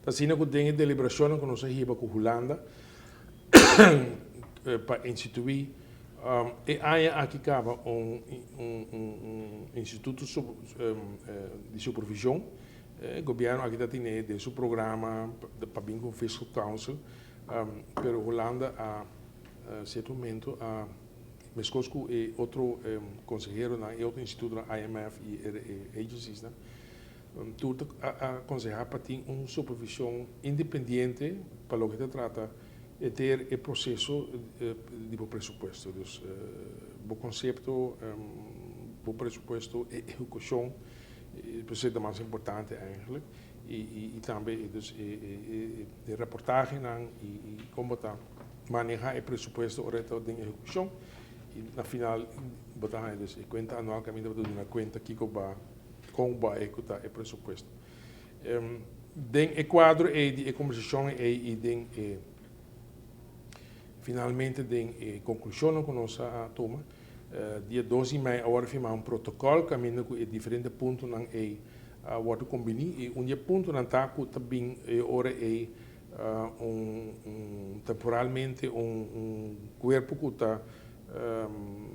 Ta asina ku den e deliberashonnan ku nos a hiba ku Hulanda pa instituí e aña aki kaba un instituto di supervishon, e gobièrnu aki ta tene den su programa pa bin ku un fiscal council, pero Hulanda a sierto momento a meskos ku e otro konseheronan, e otro institutonan, IMF i e agenciesnan, Tur ta aconsehá pa tin un supervision independiente pa loke ta trata henter e proceso di bo presupuesto. Dus bo concepto, bo presupuesto, e ehecucion, esei ta mas importante eigenlijk. Y tambe dus e reportahenan y con bo ta maneha e presupuesto ora e ta den ehecucion. Y na final bo ta haña dus e cuenta anual caminda bo ta duna cuenta kico ba. Kon bo a ehekutá e presupuesto? Den e kuadro ei di e kombersashon ei i den e finalmente den e konklushonnan ku nos a tuma, dia 2 di mei a wòrdu firmá un protokòl kaminda ku e diferente puntonan ei a wòrdu kombiní i un di e puntonan ta ku ta bin e ora ei un temporalmente un kuerpo ku ta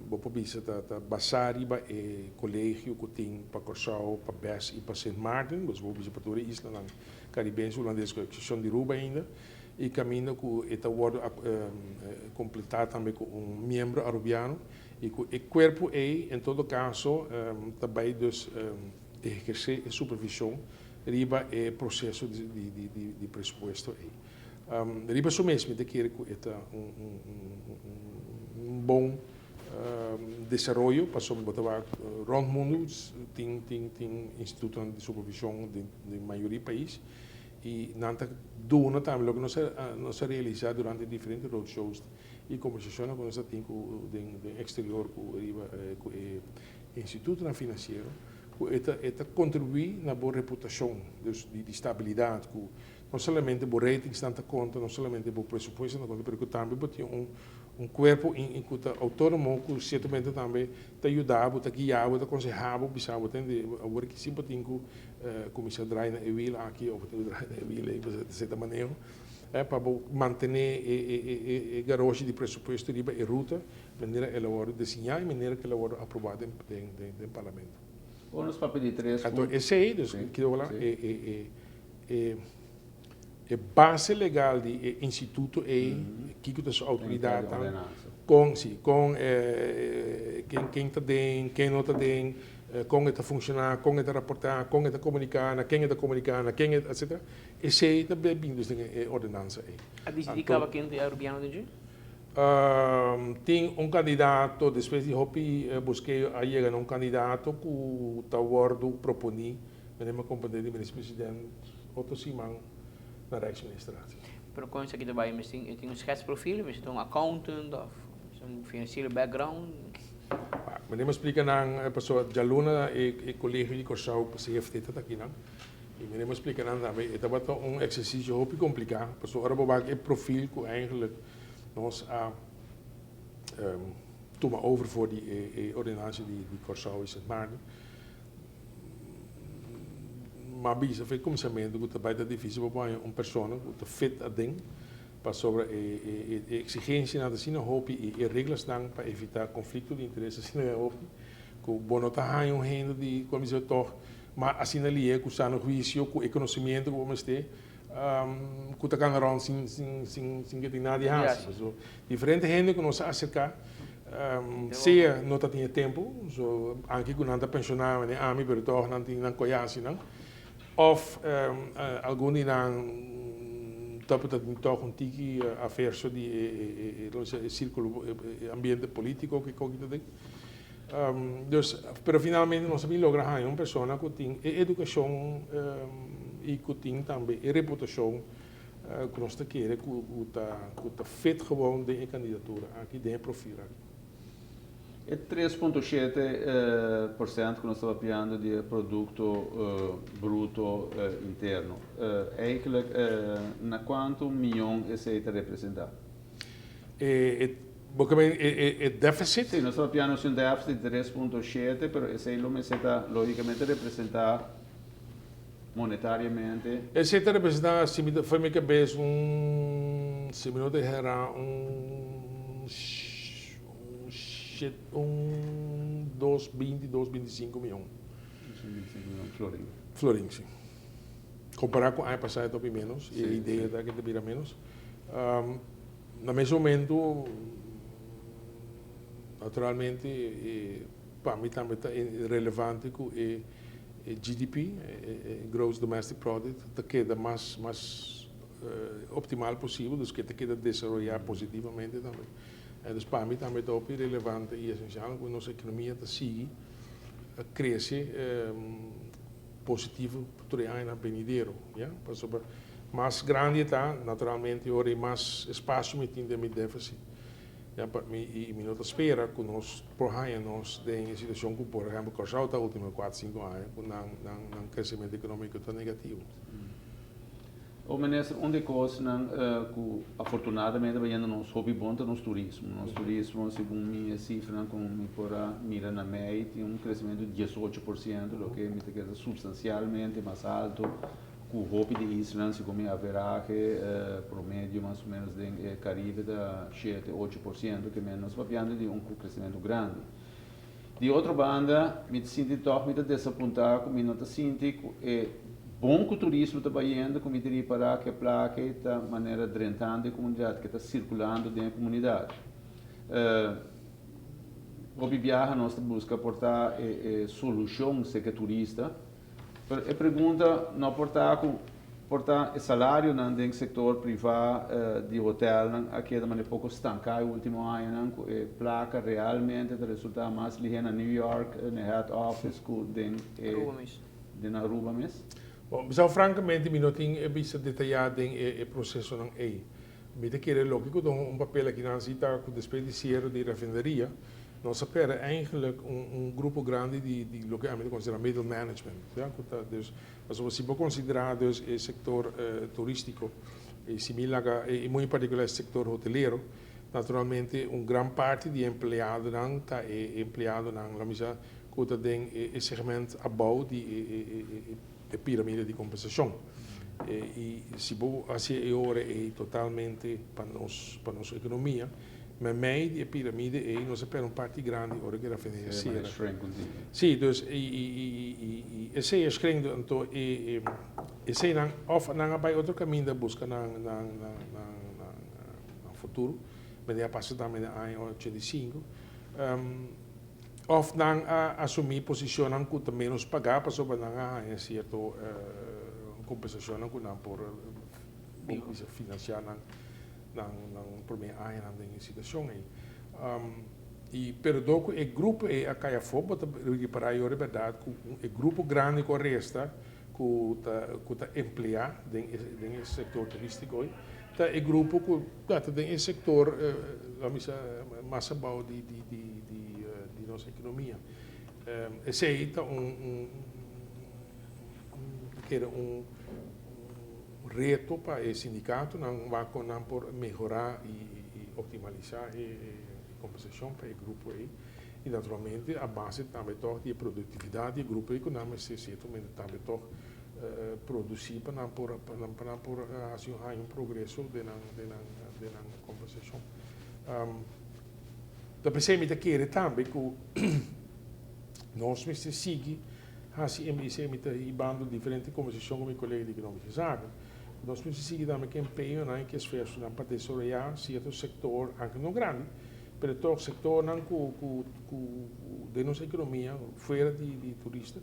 Bo por bisa ta ta basá riba e kolegio ku tin pa Kòrsou, pa Bes i pa Sint Maarten, dus bo por bisa pa tur e islanan karibense hulandes ku eksepshon di Ruba ainda, i kaminda ku e ta wòrdu kompletá tambe ku un miembro arubiano i ku e kuerpo ei en todo kaso ta bai dus ehersé e supervishon riba e proseso di presupuesto ei. Riba su mes mi ta kere ku e ta un bon desaroyo pasobra bo ta wak rònt mundu tin tin institutonan di supervishon den mayoria pais i nan ta duna tambe loke nos a nos a realisá durante diferente roadshows i kombersashonnan ku nos a tin ku den eksterior ku riba ku e institutonan finansiero ku e ta e ta kontribuí na bo reputashon dus di stabilidat ku No solamente bo ratingsnan ta konta, no solamente bo presupuestonan ta konta, pero ku tambe bo tin un un kuerpo in ku ta outónomo ku siertamente tambe ta yuda bo, ta guia bo, ta konsehá bo, bisa bo tende awor ki si bo tin ku kuminsá drai na e wiel aki òf bo tin ku drai na e wiel ei, di sierta manera pa bo mantené e e e garoshi di presupuesto riba e ruta manera el a wòrdu desiñá i manera ku el a wòrdu aprobá den den den parlamento. Ora nos papia di tres Anto esei, dus kico bo e e E e base legal di e instituto ei, kiko ta su outoridatnan, kon si, kon ken ken ta den, ken no ta den, kon e ta funshoná, kon e ta raportá, kon e ta komuniká, na ken e ta komuniká, na ken e, etsetera, esei ta bin dus den e ordenansa ei. A disidí kaba ken ta e arubiano den dje? Tin un kandidato, despues di hopi buskeo a yega na un kandidato ku ta wòrdu proponí. Meneer mi comprende di minister president otro siman na Rijksministerraad. Pero con esaki ta bay mester e tin un schetsprofiel, mester ta un accountant of un financiero background? Meneer mi splica nan pasobra djaluna e colegio di Corsou pa CFT ta aki nan y meneer mi splica nan tambe e tabata un exercicio hopi complica pasobra ora bo wak e profiel cu eigenlijk nos a tuma over for di e ordenancia di Corsou y Sint Maarten. M'a bisa for e kuminsamentu ku ta bai ta difísil pa bo haña un persona ku ta fit aden pasobra e eksigensianan ta asina hopi i e reglasnan pa evitá konflikto di interes asina hopi ku bo no ta haña un hende di ku a bisa tòg ma asina lié ku sano huisio ku e konosimiento ku bo mester ku ta kana rònt sin sin sin sin ke tin nada di hasi. Pasobra diferente hende ku nos a aserká sea no ta tin e tempu, so anke ku nan ta penshoná manera ami pero tòg nan tin nan koyasinan òf algun di nan ta por ta tin tòg un tiki averso di e e sirkulo e ambiente polítiko ku koki ta den. Dus, pero finalmente nos a bin logra haña un persona ku tin e edukashon i ku tin tambe e reputashon ku nos ta kere ku ta ku ta fit gewoon den e kandidatura aki, den e profil aki. E 3,7% ku nos ta papiando di e produkto bruto interno, eigenlijk na kuantu mion esei ta representá? E Bo ke men e deficit? Sí, nos ta papiando si un deficit di 3,7, pero esei lo mester ta logicamente representa. Monetariamente. Esei ta representá, si mi ta for mi kabes, un, si mi no ta herá, un, un shet, un dos binti, dos binti sinku mion. Dos binti sinku mion florin. Florin, si. Kompará ku aña pasá e ta hopi ménos, i e idea ta ku e ta bira ménos. Na mes momento, naturalmente, e pa mi tambe ta relevante ku e GDP, e Gross Domestic Product, ta keda mas mas optimal posibel, dus ke ta keda desaroyá positivamente tambe. Dus pa mi tambe ta hopi relevante i esensial ku nos ekonomia ta sigui krese positivo pa tur e añanan benidero, ya. Pasobra mas grandi e ta, naturalmente ora e mas espasio mi tin den mi deficit. Ya pa mi i mi no ta spera ku nos por haña nos den e situashon ku por ehèmpel Kòrsou ta último kuater sinku aña ku nan nan nan kresementu ekonómiko ta negativo. O minister, un di e kosnan ku afortunadamente ta yendo nos hopi bon ta nos turismo. Nos turismo segun mi e sifranan ku mi por a mira na mei tin un kresementu di 18%, loke mi ta kere ta supstansialmente mas alto Ku hopi di islanan segun mi averahe promedio mas o menos den e Caribe ta shete, 8%, ke men nos papiando di un kresimentu grandi. Di otro banda mi ta sinti tòg mi ta desapuntá ku mi no ta sinti ku e bon ku turismo ta bayendo ku mi ta ripará ku e plaka ei ta manera drentando e komunidat, ke ta sirkulando den e komunidat. Hopi biaha nos ta buska por ta e solushon serka e turista. Pero e pregunta no por ta cu por ta e salarionan den sector priva di hotelnan a keda manera poco stanca e ultimo añanan cu e placa realmente ta resulta mas lihe na New York na e head office cu den e den Aruba mes? Bon, bisao francamente mi no tin e bista detaya den e procesonan ey. Mi ta kere loke cu ta un papel akinan si ta cu despues di cierre di refineria nos a perde eigenlijk un un grupo grandi di di loke ami ta considera middle management, ya, cu ta dus pasobra si bo considera dus e sector turistico y si mi laga y muy en particular e sector hotelero naturalmente un gran parti di e empleadonan ta e empleadonan lo mi bisa cu ta den e segment abao di e e piramide di kompensacion. I si bo haci e ora ei totalmente pa nos, pa nos economia, meimei di e piramide ei nos a perde un parti grandi ora ku e rafineria sera. Si, dus i i i i esei a shrink anto e eseinan of nan a bai otro kaminda buska nan nan nan nan nan futuro, mende a pasa tambe den aña 85. Òf nan a asumí posishonnan ku ta ménos pagá pasobra nan a haña sierto kompensashonnan ku nan por bisa finansiá nan nan promé añanan den e situashon ei. I pero dor ku e grupo ei a kai afó bo ta ripará yo di bèrdat ku e grupo grandi ku a resta ku ta ku ta empleá den e den e sektor turístiko ei ta e grupo ku ta den e sektor laat mi bisa mas abou di di di di di nos ekonomia. Esei ta un un un kere un reto pa e sindikatonan wak kon nan por mehorá i i optimalisá e kompensashon pa e grupo ei. I naturalmente a base tambe tòg di e produktividat di e grupo ei ku nan mester siertamente tambe tòg produsí pa nan por pa nan pa nan por hasi un haña un progreso den nan den nan den nan kompensashon. Ta p'esei mi ta kere tambe ku nos mester sigui hasi e esei mi ta hibando diferente kombersashon ku mi kolega di Ekonomische Zaken, nos mester sigui tambe ku empeñonan i ku esfuersonan pa desaroyá sierto sektor, anke no grandi, Pero tog sectornan cu cu cu den nos economia fuera di di turista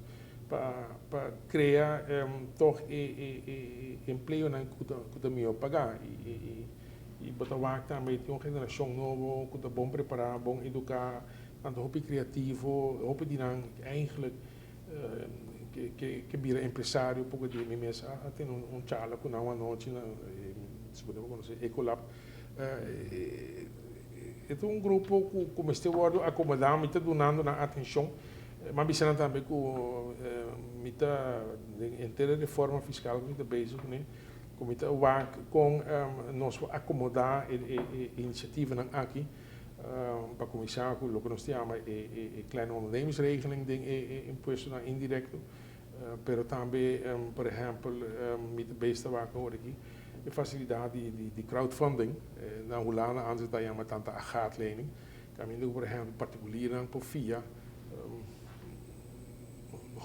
pa pa crea tog e e e empleonan cu ta cu ta mihor paga y y y bo ta wak tambe tin un generacion nobo cu ta bon prepara bon educa nan ta hopi creativo hopi di nan eigenlijk ke ke ke bira empresario poko di mi mes a tene un charla cu nan un anochi na si bo ta conoce Ecolab. E ta un grupo ku mester wòrdu akomodá, mi ta dunando nan atenshon. Mi a bisa nan tambe ku mi ta den henter e reforma fiskal ku mi ta bezig kuné, ku mi ta wak kon nos por akomodá e inisiativanan aki pa kuminsá ku loke nos ta yama e kleine ondernemingsregeling den e impuestonan indirekto. Pero tambe, por ehèmpel, mi ta wak awor aki, e fasilidat di crowdfunding, na Hulanda antes ta yama Tante Agaatlening, kaminda por ehèmpel partikularnan por fia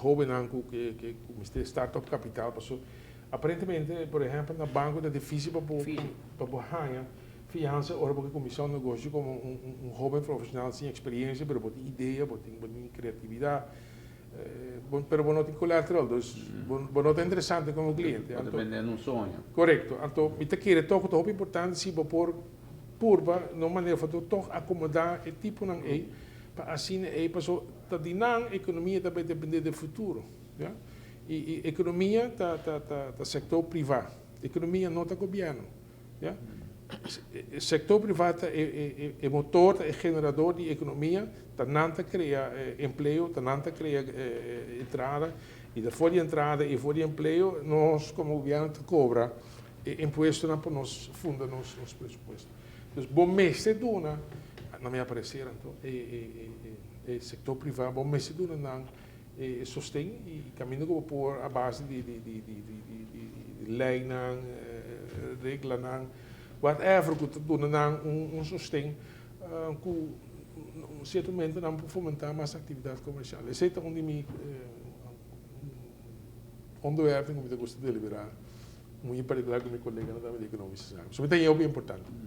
hóbennan ku mester startup capital paso aparentemente, por ehèmpel, na banko ta difísil pa haña fiansa ora bo kuminsá un negoshi komo un hóben profeshonal sin eksperensia, pero bo tin idea, bo tin kreatividat, pero bo no tin collateral, dus bo no ta interesante komo kliente. Bo ta bendiendo un soño. Korekto. Anto, mi ta kere toch ta importante si bo por purba na manera pa toch akomodá e tiponan ei pa asina ei paso ta di nan ekonomia tambe dependé di futuro, ja? I ekonomia ta sektor privá. Ekonomia no ta gobièrnu, ja? Sektor privá ta e motor, e generadó di ekonomia, ta nan ta krea empleo, ta nan ta krea entrada, i di for di entrada i for di empleo, nos komo gobièrnu ta kobra impuesto pa nos funda nos presupuesto. Anto, bo mester duna, na mi pareser, anto, e sektor privá, bo mester duna nan sosten i kaminda ku por a base di leinan, reglanan, whatever, ku duna nan un sosten ku un sierto momento nan por fomentá mas aktividat komersial. Esei ta un di mi onderwerpen ku mi gusta deliberá, muy en partikular ku mi koleganan di Economische Zaken. So, ta importante.